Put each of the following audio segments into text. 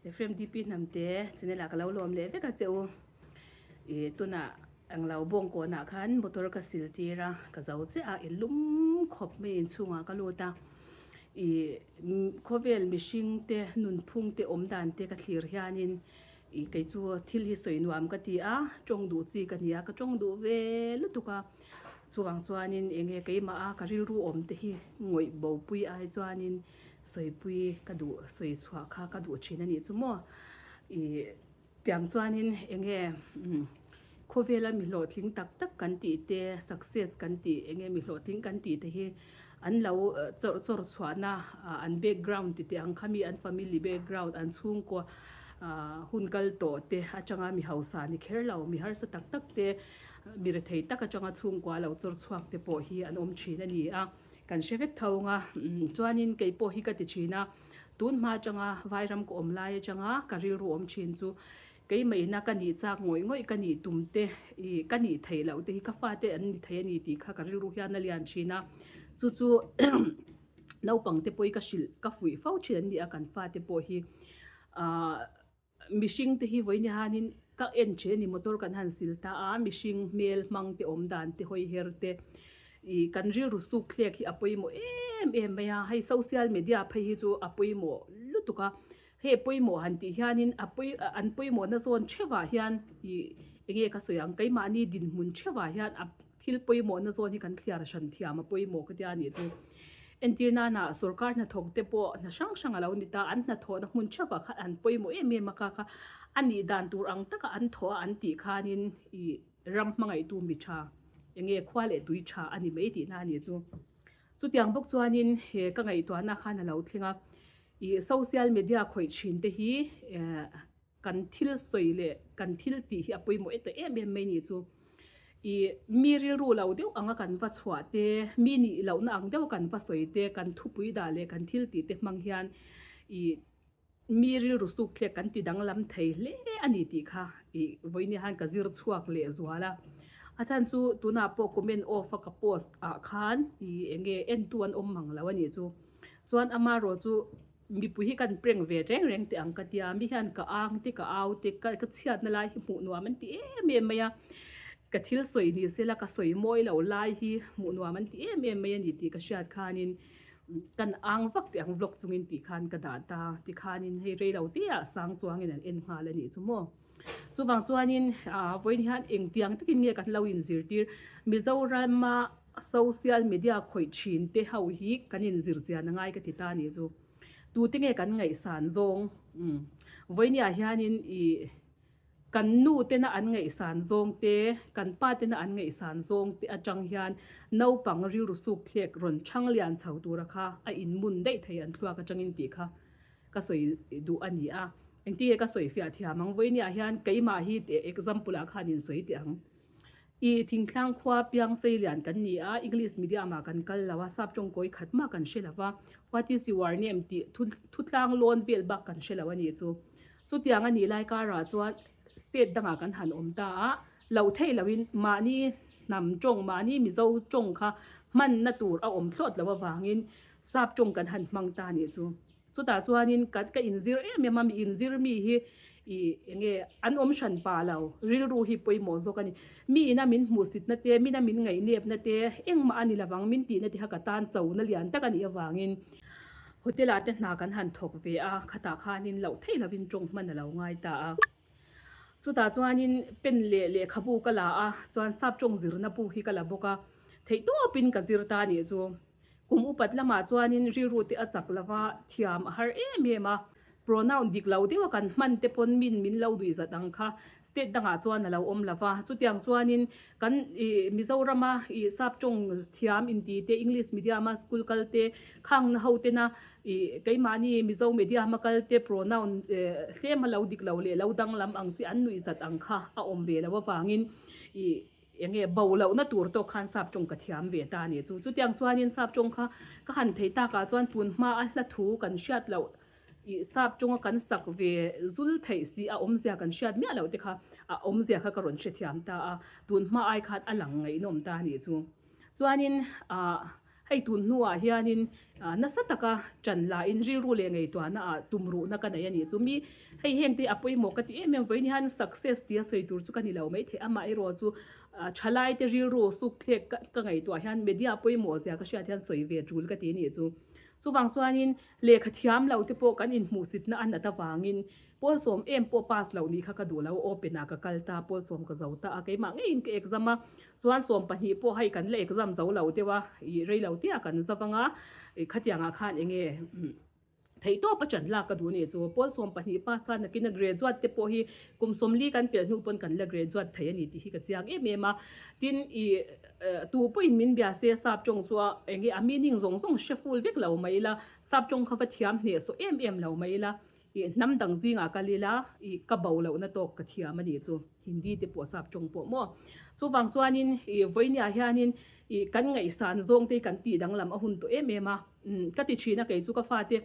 Ephraim DP Hnamte channel ah ka lo lawm leh vek a che u. Ih tunah englo bawngkawn ah khan motor ka sil tir a, ka zo chiah a, i lum khawp mai inchhungah ka lut a. Ih khawvel mihring te nunphung te awm dan te ka thlir hianin ih kei chu thil hi sawi nuam ka ti a, tawng duh chi ka ni a, ka tawng duh ve lutuk a. Chuvang chuanin enge keimah a ka rilru awm te hi ngawih bopui ai chuanin Sawipui ka duh, sawi chhuah kha ka duh thin a nih chu maw. Ih tiang chuanin eng nge khawvela mi hlawhtling tak tak kan tih te, success kan tih eng nge mi hlawhtling kan tih te hi an lo chawrh chawrh chhuahna an background ti teh ang kha mi an family background an chhungkaw hun kal tawh te atanga mi hausa ni kher lo, mi harsa tak tak te, mi rethei tak atanga chhungkua lo chawr chhuak te pawh hi an awm thin a ni a. Kan hre vek tho ang a, chuanin kei pawh hi ka ti thin a, tun hma atanga Vairam ka awm lai atanga ka rilru awm thin chu keimahina ka nih chak ngawih ngawih ka nih tum te ih ka nih theih loh te hi ka fate an ni thei a ni tih kha ka rilru hian a lian thin a, chu chu naupang te pawh hi ka hrilh ka fuih fo thin an ni a kan fate pawh hi ah. Mihring te hi vawiin hianin ka en thin a ni motor kan han sil ta a mihring hmel hmang te awm dan te hawi her te ih kan rilru suk thlek hi a pawimawh em em mai a hei social media phei hi chu a pawimawh lutuk a hei pawimawh han tih hianin a pawi an pawimawhna zawn theuhah hian ih eng nge ka sawi ang keimahni dinhmun theuhah hian a Thil pawimawhna zawn hi kan thliar hran thiam a pawimawh ka tia nih chu. Entir nana sorkar hnathawk te pawh hna hrang hrang a lo ni ta, an hnathawhna hmun theuhah khan an pawimawh em em a ka kha a nih dan tur ang taka an thawh a an tih khanin ih ram hmangaihtu mi tha eng nge khua leh tui tha a ni mai tihna a nih chu. Chutiang bawk chuanin he ka ngaihtuahna khan a lo thleng a, ih social media khawih thin te hi eh Kan thil sawi leh kan thil tih hi a pawimawh e ta em em mai ni chu. Ih mi rilru lo deuh anga kan va chhuah te, mi nih lohna ang deuh a kan va sawi te, kan thupui dah leh kan thil tih te hmang hian ih mi rilru suk thlek kan ti danglam thei hle a ni tih kha ih vawiin hian ka zir chhuak leh zual a. A chhan chu tunah pawh comment off a ka post ah khan ih eng nge entu an awm mang lo a nih chu. Chuan amaherawh chu Mipui hi kan prank ve reng reng teh ang ka tia, mi hian ka ang te ka au te ka ka chhiatna lai hi hmuh nuam an ti em em mai a, ka thil sawi ni sela ka sawi mawi lo lai hi hmuh nuam an ti em em mai a ni tih ka hriat khanin kan ang vak teh ang vlog chungin tih khan ka dah ta tikhanin hei rei lo te ah sang chuangin an en nghal a nih chu maw. Chuvang chuanin ah vawiin hian engtiang takin nge kan lo inzirtir Mizorama Social media khawih thin te ho hi kan inzir chian a ngai ka ti ta a nih chu. Tute nge kan ngaihsan zawng? Umm. Vawinia hianin ih kan nu tena an ngaihsan zawng te, kan pa tena an ngaihsan zawng te atang hian naupang rilru suk thlek rawn chhang lian chho tura kha a inmun daih thei an thluak atangin tih kha ka sawi duh a ni a. Engtinge ka sawi fiah thiam ang? Vawinia hian keimah hi example ah khan insawi teh ang. I thingtlang khua piang sei lian kan ni a, English medium ah kan kal lo a, sap tawng kawi khat mah kan hre lo va, what is your name tih thu thutlang lawn vel bak kan hre lo a nih chu. Chutiang a nih lai karah chuan state dangah kan han awm ta a, loh theih lohin mahni hnam tawng, mahni Mizo tawng kha hmanna tur a awm thlawt loh avangin sap tawng kan han hmang ta a nih chu. Chutah chuanin ka ka inzir em em a, mi inzir mi hi ih eng nge an awm hran pah lo, rilru hi pawimawh zawk a ni. Mi ina min hmuhsitna te, mina min ngaihnepna te engmah a ni lovang min tihna te kha ka tan chona lian tak a nih avangin hotel ah te hna kan han thawk ve a, khatah khanin loh theih lovin tawng hman a lo ngai ta a. Chutah chuanin pen leh lehkhabu ka la a, chuan sap tawng zirna bu hi ka la bawk a, theihtawpin ka zir ta a nih chu. Kum upat lamah chuanin rilru te a chak lova thiam a har em em a. Pronoun dik lo deuha kan hman te pawn min min lo duih zat ang kha state dangah chuan a lo awm lova. Chutiang chuanin kan ih Mizorama ih sap tawng thiam inti te English medium a school kal te khangna ho tena ih keimahni Mizo medium a kal te pronoun tlem a lo dik lo leh lo danglam ang chi an nuih zat ang kha a awm ve lo avangin ih Eng nge bo lohna tur tawk khan sap tawng ka thiam ve ta a ni chu. Chutiang chuanin sap tawng kha ka han thei takah chuan tun hma a hla thu kan hriat loh ih sap tawnga kan sak ve zul theih si a awmzia kan hriat miah loh te kha a awmzia kha ka rawn hrethiam ta a, tun hma ai khan a lang ngaihnawm ta a ni chu. Chuanin ah. Hei tun hnuah hianin nasa taka ṭan lain rilru leh ngaihtuahna ah tumruhna ka nei a nih chu. Mi hei heng te a pawimawh ka ti em em vawiin hian success tia sawi tur chu ka ni lo maithei amaherawh chu ṭhalai te rilru suk thlek ka ngaihtuah hian media pawimawh zia ka hriat hian sawi ve ṭul ka ti a nih chu. Chuvang chuanin lehkha thiam lo te pawh kan inhmuhsitna a nat avangin Pawlsawm em pawh pass loh nih kha ka duh lo, open ah ka kal ta, pawlsawm ka zo ta a, keimah ngeiin ka exam a, chuan 12 pawh hei kan la exam zo lo deuh a, ih rei lo te ah kan zo vang a, ih khatiang ah khan eng nge theih tawp a chan lak ka duh nih chu, pawlsawm pahnih pass khan nakin a graduate te pawh hi kum 40 kan pelh hnu pawn kan la graduate thei a ni tih hi ka chiang em em a, tin ih tu pawhin min bia se sap tawng chu a eng nge a meaning zawng zawng hre full vek lo mai ila, sap tawng kha va thiam hnehsawh em em lo mai ila. Ih hnam dang zingah kal ila ih ka bo lohna tawk ka thiam a nih chu, Hindi te pawh sap tawng pawh maw. Chuvang chuanin ih vawinia hianin ih kan ngaihsan zawng te hi kan tih danglam a hun tawh em em a, umm ka ti thin a kei chu ka fate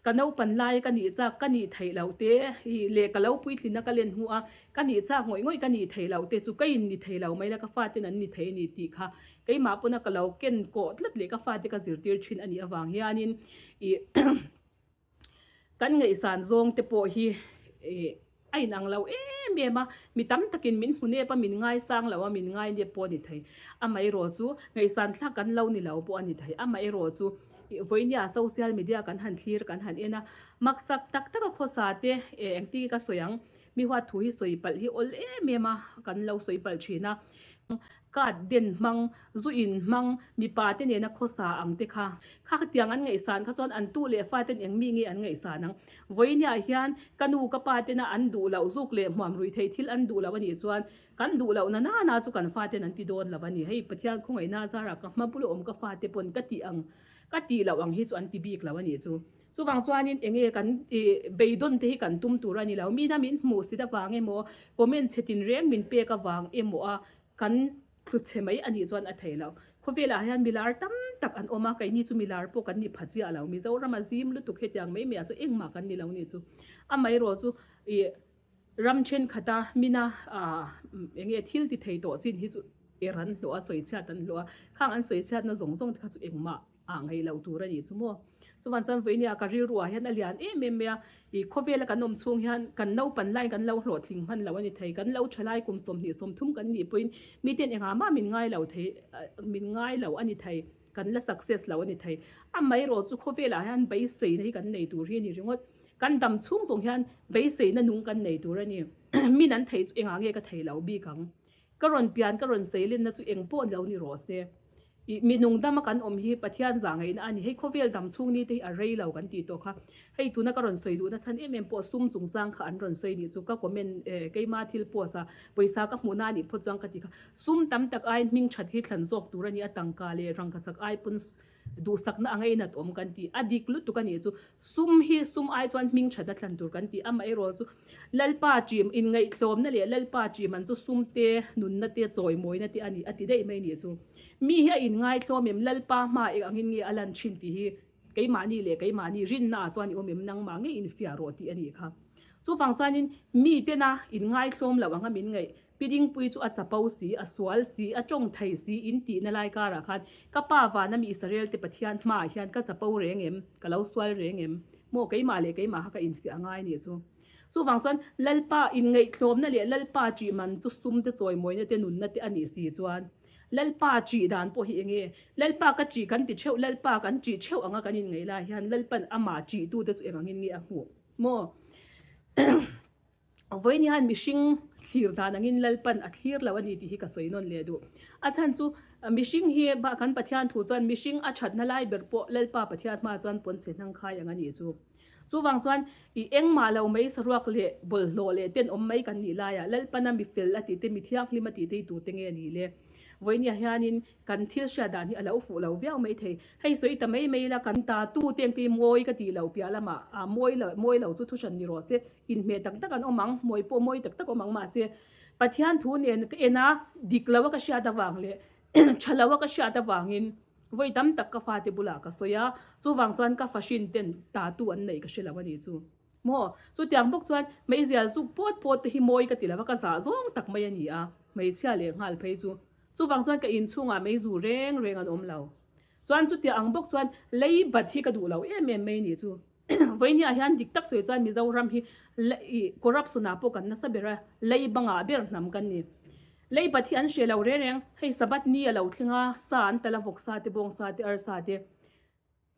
ka naupan lai ka nih chak ka nih theih loh te ih leh ka lo puitlin a ka len hnu a ka nih chak ngawih ngawih ka nih theih loh te chu ka in ni thei lo mai la ka faten an ni thei a ni tih kha keimah pawna ka lo ken kawh tlat leh ka fate ka zirtir thin a nih avang hianin ih Kan ngaihsan zawng te pawh hi a inang lo em em a, mi tam takin min hmu nep a, min ngaisang lo a, min ngai nep pawh a ni thei. Amaherawh chu ngaihsan thlak kan lo ni lo pawh a ni thei. Amaherawh chu vawinia social media kan han thlir kan han en a, maksak tak taka khawsa te engtin ka sawi ang, mi huat thu hi sawi palh hi awl em em a, kan lo sawi palh thin a. Card den hmang, zu in hmang, mipa te nena khawsa ang te kha. Kha khatiang an ngaihsan kha chuan an tu leh fa ten eng mi nge an ngaihsan ang. Vawinia hian ka nu ka pa tena an duh loh zuk leh hmuam rui theih thil an duh loh a nih chuan kan duh loh na nana chu kan fa ten an ti dawn lo a ni. Hei Pathian khawngaihna zarah ka hma bula awm ka fa te pawn ka tih ang ka tih loh ang hi chu an ti bik lo a nih chu. Chuvang chuanin eng nge kan beidawn te hi kan tum tur a ni lo. Mina min hmuh sit avang emaw, comment chhe tinreng min pek avang emaw a kan thlu chhe mai a nih chuan a thei lo. Khawvelah hian milar tam tak an awm a, keini chu milar pawh kan ni pha chiah lo. Mizoram a zim lutuk hetiang mai mai ah chu engmah kan ni lo nih chu. Amaherawh chu ih ram thenkhat a mina eng nge thil ti thei tawh chin hi chu er an hlawh a, sawichhiat an hlawh a, khang an sawichhiatna zawng zawng te kha chu engmah ah ngaih loh tur a nih chu maw. Chuvan chuan vawinia ka rilru ah hian a lian em em mai a, ih khawvela kan awm chhung hian kan naupan laiin kan lo hlawhtling hman lo a ni thei, kan lo tha lai kum 20 30 kan nih pawhin miten engah mah min ngai lo thei min ngai lo a ni thei, kan la success lo a ni thei. Amaherawh chu khawvelah hian beiseina hi kan nei tur hi a ni ringawt, kan dam chhung zawng hian beiseina nung kan nei tur a ni. Min an thei chu engah nge ka thei lo bik ang? Ka rawn pian ka rawn seilenna chu eng pawh lo ni rawh se. Ih, mi nung dama kan awm hi Pathian zah ngaihna a ni. Hei khawvel dam chhung ni te hi a rei lo kan tih tawh kha. Hei tuna ka rawn sawi duhna chhan em em pawh sum chungchang kha an rawn sawi nih chu ka comment eh keima thil post a pawisa ka hmuhna a nih phawt chuan ka ti kha. Sum tam tak aiin hming that hi thlan zawk tur a ni a, tangka leh rangka chak ai pawn Duhsakna a ngainat awm kan ti. A dik lutuk a nih chu. Sum hi sum ai chuan hming that a thlan tur kan ti. Amaherawh chu Lalpa ṭim inngaihtlawmna leh Lalpa ṭim an chu sum te, nunna te, chawimawina te a ni a ti daih mai nih chu. Mi hi a inngaithlawm em? Lalpa hma eng angin nge a lan ṭhin tih hi keimahni leh keimahni rinna ah chuan i awm em? Nangmah ngei infiah rawh tih a nih kha. Chuvang chuanin mitena inngaithlawm loh anga min ngaih Pi Dingpui chu a chapo si, a sual si, a tawng thei si in tihna lai karah khan ka pa vana mi Israel te Pathian hmaah hian ka chapo reng em? Ka lo sual reng em? Maw keimah leh keimah kha ka infiah ngai nih chu. Chuvang chuan Lalpa inngaihtlawmna leh Lalpa ṭih man chu sum te chawimawina te nunna te a nih si chuan Lalpa ṭih dan pawh hi enge? Lalpa ka ṭih kan ti ṭheuh, Lalpa kan ṭih ṭheuh anga kan inngaih lai hian Lalpan amah ṭihtute chu eng angin nge a hmuh? Maw? Vawiin hian mihring thlir dan angin Lalpan a thlir lo a ni tih hi ka sawi nawn leh duh. A chhan chu mihring hi kan Pathian thu chuan mihring a thatna lai ber pawh Lalpa Pathian hmaah chuan pawnchhe hnang khai ang a nih chu. Chuvang chuan i engmah lo mai saruak leh bawlhhlawh leh tenawm mai kan nih laiah Lalpana mi fel a tih te mi thianghlim a tih te hi tute nge ni le? Vawinia hianin Kan thil hriat dan hi a lo fuh lo viau mai thei. Hei sawi ta mai mai la, kan ta tu te engti mawi ka tih loh piah lamah a mawi lo mawi lo chu thuhran ni rawh se, inhmeh tak tak an awm ang, mawi pawh mawi tak tak awm ang mahse Pathian thu nen ka en a, dik lo a ka hriat avang leh tha lo a ka hriat avangin vawi tam tak ka fate bulah ka sawi a, chuvang chuan ka fahrin ten ta tu an neih ka hre lo a nih chu. Maw? Chutiang bawk chuan meizial zuk pawt pawt te hi mawi ka ti lo va, ka zah zawng tak mai a ni a, hmeichhia leh nghal phei chu. Chuvang chuan ka inchhungah meizu reng reng an awm lo. Chuan chutia ang bawk chuan lei bat hi ka duh lo em em mai ni chu. Vawinia hian dik tak sawi chuan Mizoram hi ih corruption ah pawh kan nasa ber a, lei bangah ber hnam kan ni. Lei bat hi an hre lo reng reng, hei Sabbath ni a lo thleng a, sa an tal a, vawk sa te, bawng sa te, arsa te.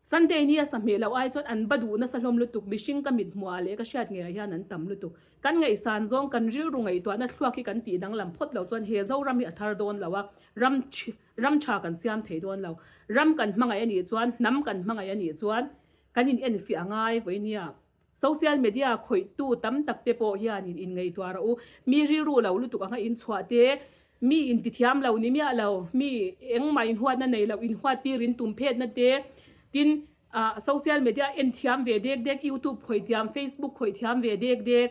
Sunday ni a sa hmeh loh ai chuan an ba duh nasa hlawm lutuk, mihring ka mit hmuh ah leh ka hriat ngei ah hian an tam lutuk. Kan ngaihsan zawng kan rilru ngaihtuahna thluak hi kan tih danglam phawt loh chuan he Zoram hi a thar dawn lo a, ram ram tha kan siam thei dawn lo. Ram kan hmangaih a nih chuan, hnam kan hmangaih a nih chuan kan in enfiah a ngai vawi nia. Social media khawihtu tam tak te pawh hianin in ngaihtuah rawh u. Mi rilru lo lutuk anga in chhuah te, mi intithiam lo ni miah lo, mi engmah inhuatna nei lo inhuat tir in tum phetna te, tin ah social media en thiam ve dek dek, youtube khawih thiam, facebook khawih thiam ve dek dek.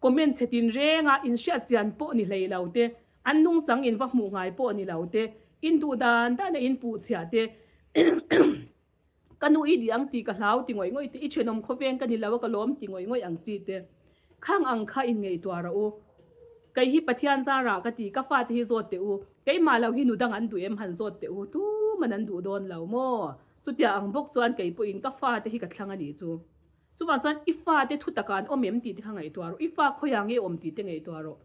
Comment chhe tin renga in hriat chian pawh ni hlei lo te, an nungchang in va hmuh ngai pawh ni lo te, in duh dan dan a in puh chhiah te, ka nu i dih ang tih ka hlau ti ngawih ngawih te, i thenawm khawveng ka ni lo a ka lawm ti ngawih ngawih ang chi te, khang ang kha in ngaihtuah rawh u. Kei hi Pathian zarah ka ti, ka fate hi zawt teh u, keimah lo hi nu dang an duh em han zawt teh u, tuman an duh dawn lo maw? Chutiang ang bawk chuan kei pawhin ka fate hi ka thlang a nih chu. Chuvang chuan i fate thu takah an awm em tih te kha ngaihtuah rawh, i fa khawiah nge awm tih te ngaihtuah rawh.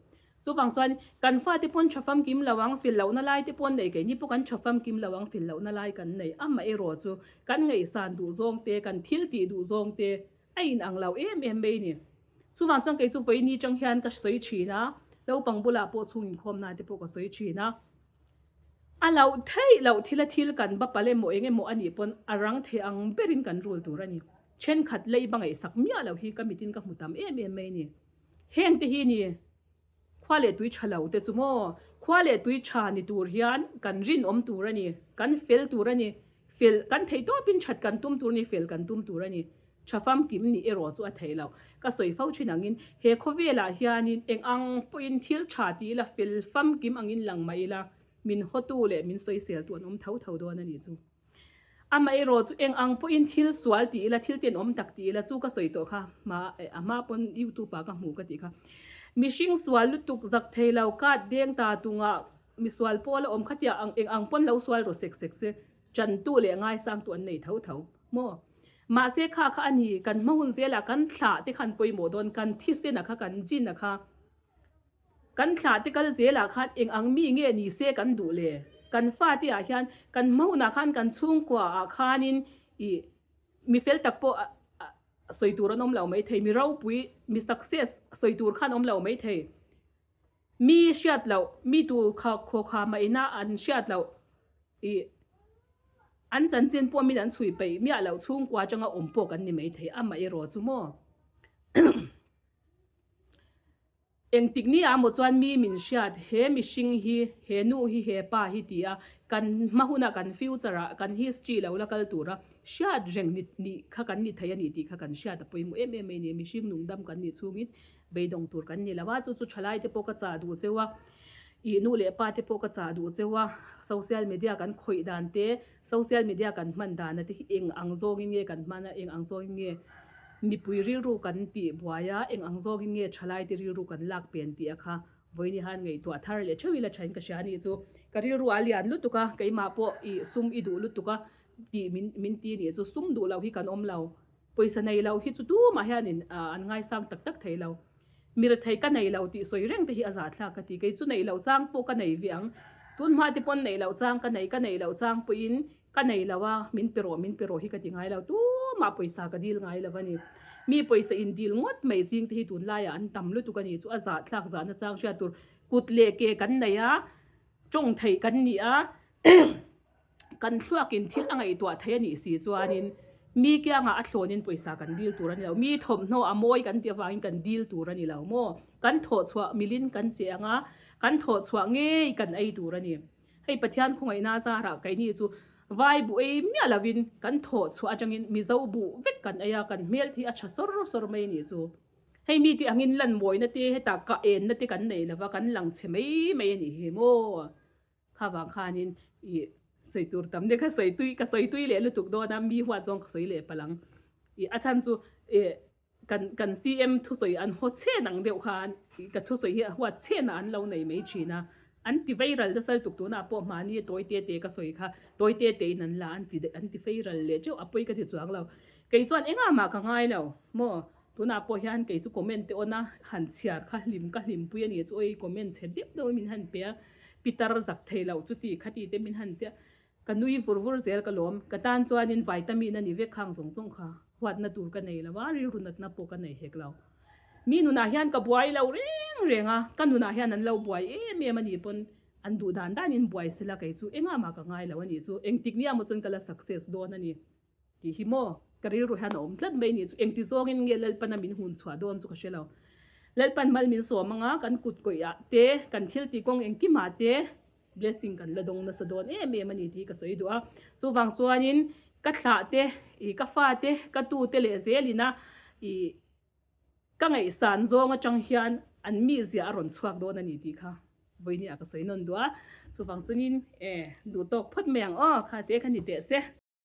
Chuvang chuan kan fate pawn tha famkim lo ang, fil lohna lai te pawn nei, keini pawh kan tha famkim lo ang, fil lohna lai kan nei. Amaherawh chu kan ngaihsan duh zawng te, kan thil tih duh zawng te a inang lo em em mai ni. Chuvang chuan kei chu vawiini chang hian ka sawi thin a, naupang bulah pawh chhung inkhawmna te pawh ka sawi thin a. A loh theih loh thila thil kan va palh emaw eng emaw a nih pawn a rang thei ang berin kan rul tur a ni. Thenkhat lei va ngaihsak miah loh hi ka mitin ka hmu tam em em mai ni. Heng te hi ni khua leh tui tha lo te chu maw? Khua leh tui tha ni tur hian kan rinawm tur a ni, kan fel tur a ni, fel kan theih tawpin that kan tum tur a ni, fel kan tum tur a ni. Tha famkim nih erawh chu a theih loh. Ka sawi fo thin angin he khawvelah hianin eng ang pawhin thil tha ti ila fel famkim angin lang mah ila min hawtu leh min sawiseltu an awm tho tho dawn a nih chu. Amaherawh chu eng ang pawhin thil sual ti ila thil tenawm tak ti ila chu ka sawi tawh kha hma a hma pawn youtube ah ka hmu ka tih kha. Mihring sual lutuk zak thei lo kat deng ta tungah misual pawl a awm khatia ang eng ang pawn lo sual rawh sek sek se chantu leh ngaisangtu an nei tho tho maw. Mahse kha kha a ni, kan hma hun zelah kan thlah te khan pawimawh dawn, kan thisen a kha, kan gene a kha, kan thlah te kal zelah khan eng ang mi nge ni se kan duh le? Kan fate ah hian kan hma hunah khan kan chhungkua ah khanin ih mi fel tak pawh sawi tur an awm lo maithei, mi ropui, mi success sawi tur khan awm lo maithei. Mi hriat loh, mi tu kha khaw kha mah ina an hriat loh ih an chanchin pawh min an chhui peih miah loh chhungkua atanga awm pawh kan ni maithei amah erawh chu maw. Engtik ni ah maw chuan mi min hriat he mihring hi he nu hi he pa hi ti a kan hma huna kan future ah kan history lo la kal tura hriat reng ni nih kha kan ni thei a ni tih kha kan hriat a pawimawh em em mai a ni mihring nungdam kan nih chhungin Beidawng tur kan ni lo a, chu chu thalai te pawh ka chah duh cheu a, ih nu leh pa te pawh ka chah duh cheu a, social media kan khawih dan te, social media kan hman dan a te hi eng ang zawngin nge kan hman a, eng ang zawngin nge mipui rilru kan tih buai a, eng ang zawngin nge thalai te rilru kan lak pen tih a kha vawiin hian ngaihtuah thar leh theuh ila thain ka hria a nih chu. Ka rilru a lian lutuk a, keimah pawh ih sum i duh lutuk a tih min min ti nih chu sum duh loh hi kan awm lo. Pawisa nei lo hi chu tumah hianin an ngaisang tak tak thei lo. Mi rethei ka nei lo tih sawi reng te hi a zahthlak ka ti. Kei chu neih loh chang pawh ka nei ve ang. Tun hma te pawn neih loh chang ka nei, ka neih loh chang pawhin ka nei lo a, min pe rawh, min pe rawh hi ka ti ngai lo. Tumah pawisa ka dil ngai lo a ni. Mi pawisa in dil ngawt mai ching te hi tunlaiah an tam lutuk a ni. Chu a zahthlak zahna chang hriat tur kut leh ke kan nei a, tawng theih kan ni a. Kan thluakin thil a ngaihtuah thei a nih si chuanin mi kiangah a thlawnin pawisa kan dil tur a ni lo. Mi thawmhnaw a mawi kan tih avangin kan dil tur a ni lo maw? Kan thawhchhuah milin kan che ang a, kan thawhchhuah ngei kan ei tur a ni. Hei Pathian khawngaihna zarah keini chu vai buh ei miah lovin kan thawhchhuah atangin Mizo buh vek kan ei a, kan hmel hi a tha sawr sawr mai a nih chu. Hei mi tih angin lan mawina te hetah ka enna te kan nei lova kan lang chhe mai mai a nih hi maw? Kha vang khanin ih sawi tur tam deuh kha sawi tui ka sawi tui leh lutuk dawn a, mi huat zawng ka sawi leh palh ang. Ih a chhan chu ih kan kan CM thusawi an haw chhen ang deuh khan ka thusawi hi a huat chhenah an lo nei mai thin a. An ti viral nasa lutuk tunah pawh mahni tawi te te ka sawi kha tawi te te in an la an ti an ti viral leh teuh a pawi ka ti chuang lo. Kei chuan engah mah ka ngai lo maw tunah pawh hian kei chu comment te awna han chhiar kha hlim ka hlimpui a ni chu awi comment chhe deuh deuh in min han pe a pitar zak thei lo chuti khati te min han tia ka nui vur vur zel ka lawm ka tan chuanin vitamin a ni vek khang zawng zawng kha huatna tur ka nei lo a rilru natna pawh ka nei hek lo. Mi nunah hian ka buai lo reng reng a, ka nunah hian an lo buai em em a nih pawn an duh dan danin buai sela kei chu engah mah ka ngai lo a nih chu, engtik nia maw chuan ka la success dawn a ni tih hi maw ka rilru hian a awm tlat mai nih chu, engti zawngin nge Lalpana min hun chhuah dawn chu ka hre lo. Lalpan mal min sawm anga kan kut kawih ah te, kan thil tih kawng engkim ah te blessing kan la dawng nasa dawn em em a ni tih ka sawi duh a, chuvang chuanin ka thlah te, ih ka fa te, ka tu te leh zelin a ih Ka ngaihsan zawng atang hian an mizia a rawn chhuak dawn a ni tih kha vawinia ka sawi nawn duh a, chuvang chungin e duh tawk phawt mai ang aw kha te kha ni teh se.